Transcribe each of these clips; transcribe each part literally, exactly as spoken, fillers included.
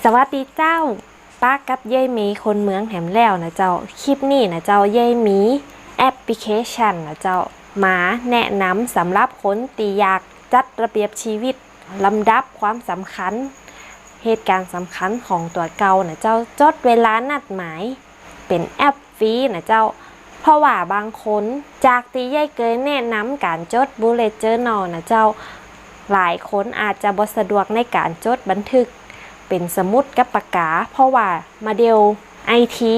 สวัสดีเจ้า ปะกับเย้ยเมย์คนเมืองแหมแล้วนะเจ้า คลิปนี้นะเจ้า เย้ยมีแอปพลิเคชันนะเจ้า มาแนะนำสำหรับคนตี้อยากจัดระเบียบชีวิต ลำดับความสำคัญ เหตุการณ์สำคัญของตั๋วเก่านะเจ้า จดเวลานัดหมาย เป๋นแอปฟรีนะเจ้า เพราะว่าบางคน จากตี้เย้ยเกยแนะนำก๋านจด bullet journal นะเจ้า หลายคนอาจจะบ่สะดวกในก๋านจดบันทึก เป๋นสมุดกับปากกา เพราะว่ามาเดี๋ยวไอที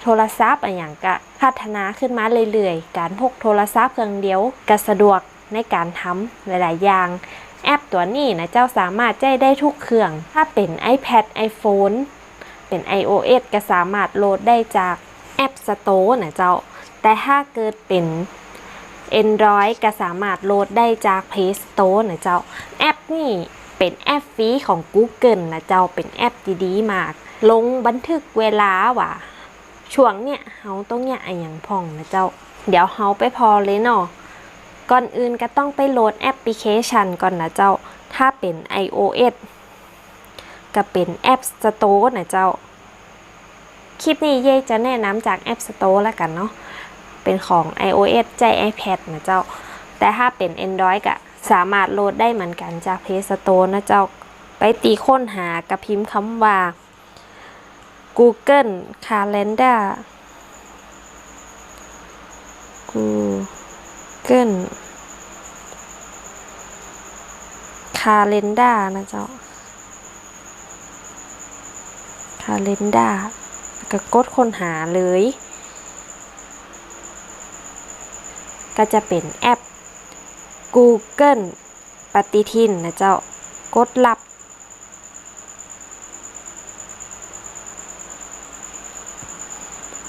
โทรศัพท์อะหยังก็พัฒนาขึ้นมาเรื่อยๆ ก๋านพกโทรศัพท์เครื่องเดียวก็สะดวกในก๋านทำหลายๆ อย่าง แอปตั๋วนี้นะเจ้า สามารถใจ๊ได้ทุกเครื่อง ถ้าเป๋น iPad iPhone เป๋น ไอโอเอส ก็สามารถโหลดได้จาก App Store นะเจ้า แต่ถ้าเกิดเป๋น Android ก็สามารถโหลดได้จาก Play Store นะเจ้า แอปนี้เป๋นแอปฟรีของ Google นะเจ้า เป๋นแอปดีๆ มาก ลงบันทึกเวลาว่า ช่วงเนี้ยเฮาต้องเยียะอะหยังพ่องนะเจ้า เดี๋ยวเฮาไปผ่อเลยเนาะ ก่อนอื่นก็ต้องไปโหลดแอปพลิเคชันก่อนนะเจ้า ถ้าเป๋น ไอโอเอส ก็เป๋น App Store นะเจ้า คลิปนี้เย้ยจะแนะนำจาก App Store แล้วกั๋นเนาะ เป๋นของ ไอโอเอส ใจ๊ iPad นะเจ้า แต่ถ้าเป๋น Android ก็สามารถโหลดได้เหมือนกั๋นจาก Play Store นะเจ้า ไปตี้ค้นหาก็พิมพ์กำว่า Google Calendar Google Calendar นะเจ้า Calendar ก็กดค้นหาเลย ก็จะเป๋นแอป Google ปฏิทินนะเจ้า กดรับ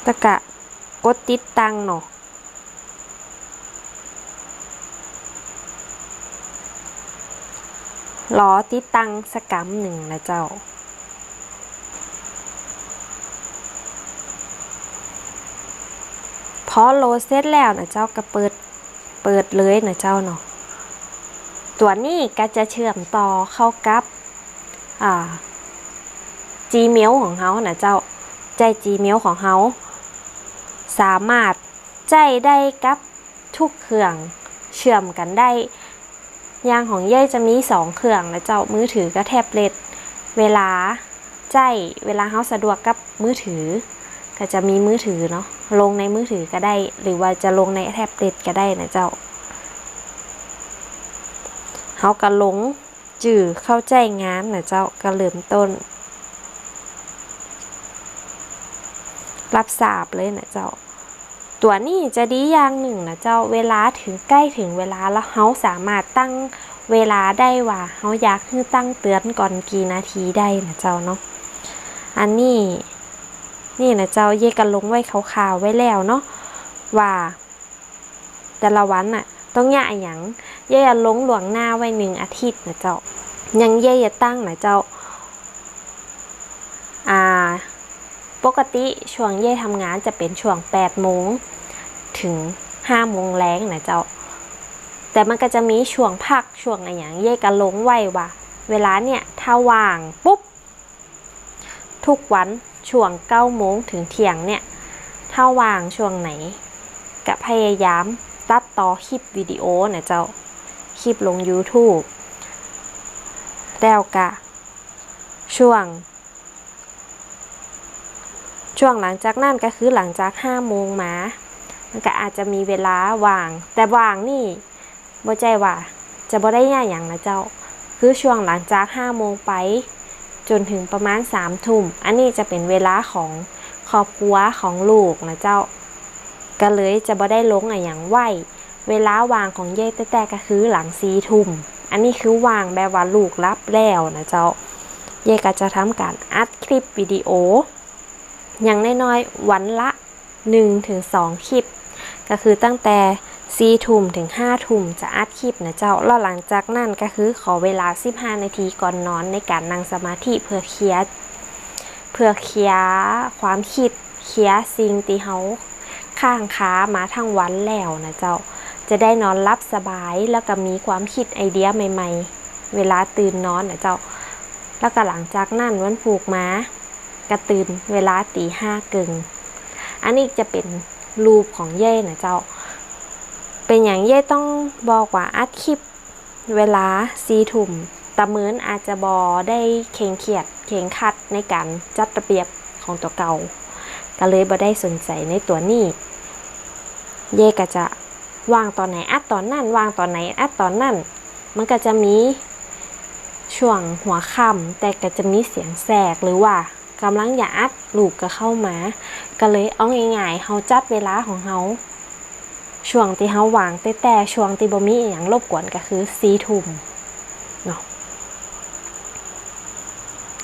แล้วก็กดติดตั้งเนาะ รอติดตั้งสักกำนึ่งนะเจ้า พอโหลดเสร็จแล้วนะเจ้า ก็เปิด เปิดเลยนะเจ้าเนาะ ตั๋วนี้ก็จะเชื่อมต่อเข้ากับ อ่า Gmail ของเฮานะเจ้า ใจ๊ Gmail ของเฮา สามารถใจ๊ได้กับทุกเครื่อง เชื่อมกั๋นได้ อย่างของเย้ยจะมีสองเครื่องนะเจ้า มือถือกับแท็บเล็ต เวลาใจ๊ เวลาเฮาสะดวกกับมือถือ ก็จะมีมือถือเนาะ ลงในมือถือก็ได้ หรือว่าจะลงในแท็บเล็ตก็ได้นะเจ้า เฮาก็ลงจื้อเข้าใจ๊งานนะเจ้า ก็เริ่มต้น รับทราบเลยนะเจ้า ตั๋วนี้จะดีอย่างนึ่งนะเจ้า เวลาเถิง ใก้เถิงเวลาแล้ว เฮาสามารถตั้งเวลาได้ว่า เฮาอยากหื้อตั้งเตือนก่อนกี่นาทีได้นะเจ้าเนาะ อันนี้ นี่นะเจ้า เย้ยก็ลงไว้คร่าวๆ ไว้แล้วเนาะ ว่า แต่ละวันน่ะ ต้องเยียะอะหยัง เย้ยอะลงล่วงหน้าไว้หนึ่งอาทิตย์นะเจ้า อย่างเย้ยอะตั้งนะเจ้า อ่า ปกติช่วงเย้ยทำงานจะเป๋นช่วงแปดโมงเถิงห้าโมงแลงนะเจ้า แต่มันก็จะมีช่วงพักช่วงอะหยัง เย้ยก็ลงไว้ว่า เวลาเนี่ยถ้าว่างปุ๊บ ทุกวันช่วงเก้าโมงเถิงเที่ยงเนี่ย ถ้าว่างช่วงไหน ก็พยายามตัดต่อคลิปวิดีโอนะเจ้า คลิปลงยูทูบ แล้วก็ช่วง ช่วงหลังจากนั้นก็คือหลังจากห้าโมงมา มันก็อาจจะมีเวลาว่าง แต่ว่างนี่ บ่ใจ้ว่าจะบ่ได้เยียะหยังนะเจ้า คือช่วงหลังจากห้าโมงไปจ๋นเถิงประมาณสามทุ่ม อันนี้จะเป๋นเวลาของครอบครัวของลูกนะเจ้า ก็เลยจะบ่ได้ลงอะหยังไว้ เวลาว่างของเย้ยแต๊ๆ ก็คือหลังสี่ทุ่ม อันนี้คือว่างแบบว่าลูกหลับแล้วนะเจ้า เย้ยก็จะทำก๋านอัดคลิปวิดีโอ อย่างน้อยๆ วันละ หนึ่งถึงสองคลิป ก็คือตั้งแต่สี่ทุ่มเถิงห้าทุ่มจะอัดคลิปนะเจ้า แล้วหลังจากนั้นก็คือขอเวลาสิบห้านาทีก่อนนอนในก๋านนั่งสมาธิเพื่อเคลียร์ เพื่อเคลียร์ความคิด เคลียร์สิ่งตี้เฮาค้างคามาทั้งวันแล้วนะเจ้า จะได้นอนหลับสบาย แล้วก็มีความคิดไอเดียใหม่ๆ เวลาตื่นนอนนะเจ้า แล้วก็หลังจากนั้นวันพูกมาก็ตื่นเวลาตี๋ห้าเกิ่ง อันนี้จะเป๋นรูปของเย้ยนะเจ้า เป๋นหยังเย้ยต้องบอกว่าอัดคลิปเวลาสี่ทุ่ม ตะเมินอาจจะบ่ได้เคร่งเครียดเคร่งครัดในก๋านจัดระเบียบของตั๋วเก่า ก็เลยบ่ได้สนใจ๋ในตั๋วนี้ เย้ยก็จะว่างต๋อนไหนอัดต๋อนนั้น ว่างต๋อนไหนอัดต๋อนนั้น มันก็จะมีช่วงหัวค่ำ แต่ก็จะมีเสียงแทรก หรือว่าก่ำลังจะอัด ลูกก็เข้ามา ก็เลยเอาง่ายๆ เฮาจัดเวลาของเฮา ช่วงตี้เฮาว่างแต๊ๆ ช่วงตี้บ่มีอะหยังรบกวนก็คือสี่ทุ่มเนาะ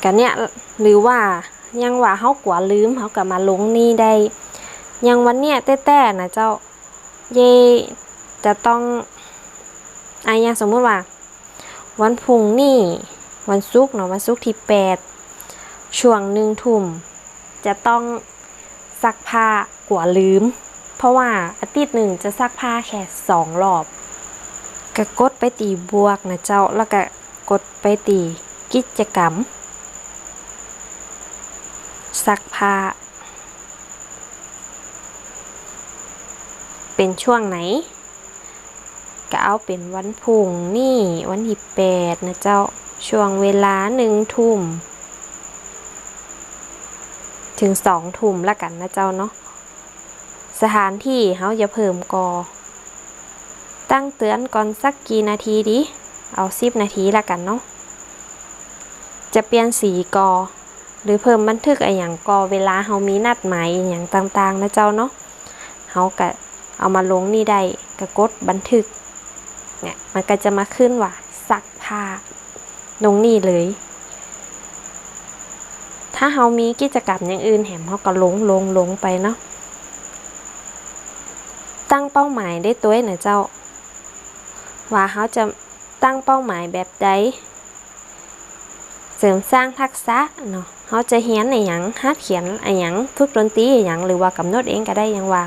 ก็เนี่ย หรือว่ายังว่าเฮากั๋วลืม เฮาก็มาลงนี่ได้ อย่างวันเนี้ยแต๊ๆ นะเจ้า เย้ยจะต้อง อ่ะ อย่างสมมุติว่า วันพรุ่งนี้ วันศุกร์เนาะ วันศุกร์ตี้แปด ช่วงหนึ่งทุ่ม จะต้องซักผ้า กั๋วลืม เพราะว่าอาทิตย์หนึ่งจะซักผ้าแค่สองรอบ ก็กดไปตี้บวกนะเจ้า แล้วก็กดไปตี้กิจกรรม ซักผ้า เป๋นช่วงไหน ก็เอาเป๋นวันพรุ่งนี้ วันตี้แปดนะเจ้า ช่วงเวลาหนึ่งทุ่ม เถิงสองทุ่มละกั๋นนะเจ้าเนาะ สถานตี้เฮาจะเพิ่มก็ ตั้งเตือนก่อนสักกี่นาทีดี เอาสิบนาทีละกั๋นเนาะ จะเปลี่ยนสีก็ หรือเพิ่มบันทึกอะหยังก็ เวลาเฮามีนัดหมายอะหยังต่างๆ นะเจ้าเนาะ เฮาก็เอามาลงนี่ได้ ก็กดบันทึก เนี่ย มันก็จะมาขึ้นว่าซักผ้า ลงนี่เลย ถ้าเฮามีกิจกรรมอย่างอื่นแหม เฮาก็ลง ลง ลงไปเนาะ ตั้งเป้าหมายได้ตวยนะเจ้า ว่าเฮาจะตั้งเป้าหมายแบบใด เสริมสร้างทักษะเนาะ เฮาจะเฮียนอะหยัง หัดเขียนอะหยัง ฝึกดนตรีอะหยัง หรือว่ากำหนดเองก็ได้ อย่างว่า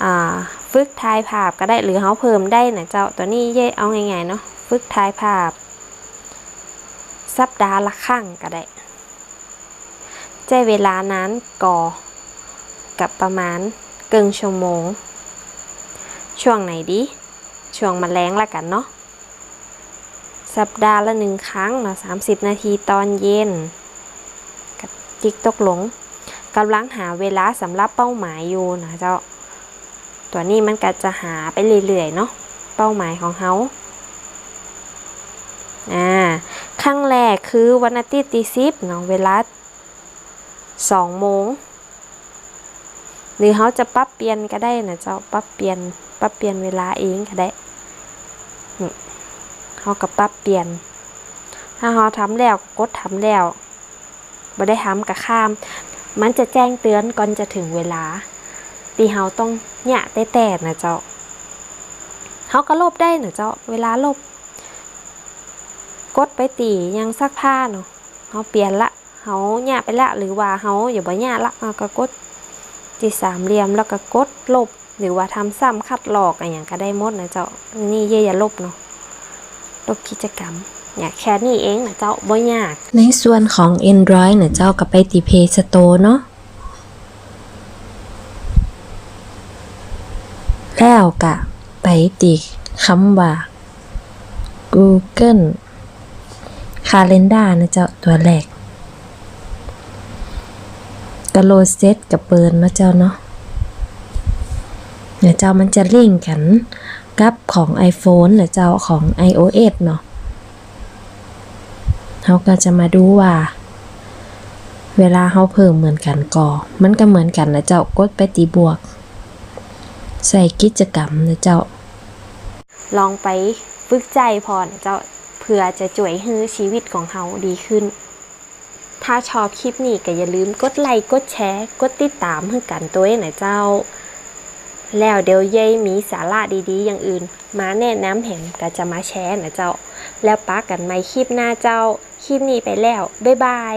อ่า ฝึกถ่ายภาพก็ได้ หรือเฮาเพิ่มได้นะเจ้า ตั๋วนี้เย้ยเอาง่ายๆ เนาะ ฝึกถ่ายภาพ สัปดาห์ละครั้งก็ได้ ใจ๊เวลานานก็ ก็ประมาณเกิ่งชั่วโมง ช่วงไหนดี ช่วงมะแลงละกั๋นเนาะ สัปดาห์ละหนึ่งครั้งเนาะ สามสิบนาทีตอนเย็น ก็ติ๊กตกลง ก่ำลังหาเวลาสำหรับเป้าหมายอยู่นะเจ้า ตั๋วนี้มันก็จะหาไปเรื่อยๆ เนาะ เป้าหมายของเฮา อ่า ครั้งแรกคือวันอาทิตย์ตี้สิบเนาะ เวลาสองโมง หรือเฮาจะปรับเปลี่ยนก็ได้นะเจ้า ปรับเปลี่ยน ปรับเปลี่ยนเวลาเองก็ได้ นี่ เฮาก็ปรับเปลี่ยน ถ้าเฮาทำแล้วก็กดทำแล้ว บ่ได้ทำก็ข้าม มันจะแจ้งเตือนก่อนจะเถิงเวลาตี้เฮาต้องเยียะแต๊ๆ นะเจ้า เฮาก็ลบได้นะเจ้า เวลาลบ กดไปตี้อย่างซักผ้าเนาะ เฮาเปลี่ยนละ เฮาเยียะไปละ หรือว่าเฮาอยากบ่เยียะละ เฮาก็กดตี้สามเหลี่ยม แล้วก็กดลบ หรือว่าทำซ้ำคัดลอกอะหยังก็ได้หมดนะเจ้า นี่เย้ยจะลบเนาะ ลบกิจกรรม เนี่ย แค่นี้เองนะเจ้า บ่ยาก ในส่วนของ Android นะเจ้า ก็ไปตี้ Play Store เนาะ แล้วก็ไปตี้กำว่า Google Calendar นะเจ้า ตั๋วแรก ก็โหลดเสร็จก็เปิดเนาะเจ้าเนาะ เนี่ยเจ้า มันจะลิงก์กั๋นกับของ iPhone นะเจ้า ของ iOS เนาะ เฮาก็จะมาดูว่า เวลาเฮาเพิ่มเหมือนกั๋นก่อ มันก็เหมือนกั๋นนะเจ้า กดไปตี้บวก ใส่กิจกรรมนะเจ้า ลองไปฝึกใจ๊พ่องนะเจ้า เพื่อจะจ้วยหื้อชีวิตของเฮาดีขึ้น ถ้าชอบคลิปนี้ก็อย่าลืมกดไลก์ กดแชร์ กดติดตามหื้อกั๋นตวยนะเจ้า แล้วเดี๋ยวเย้ยมีสาระดีๆ อย่างอื่น มาแนะนำแหมก็จะมาแชร์นะเจ้า แล้วปะกั๋นใหม่คลิปหน้าเจ้า คลิปนี้ไปแล้ว บ๊ายบาย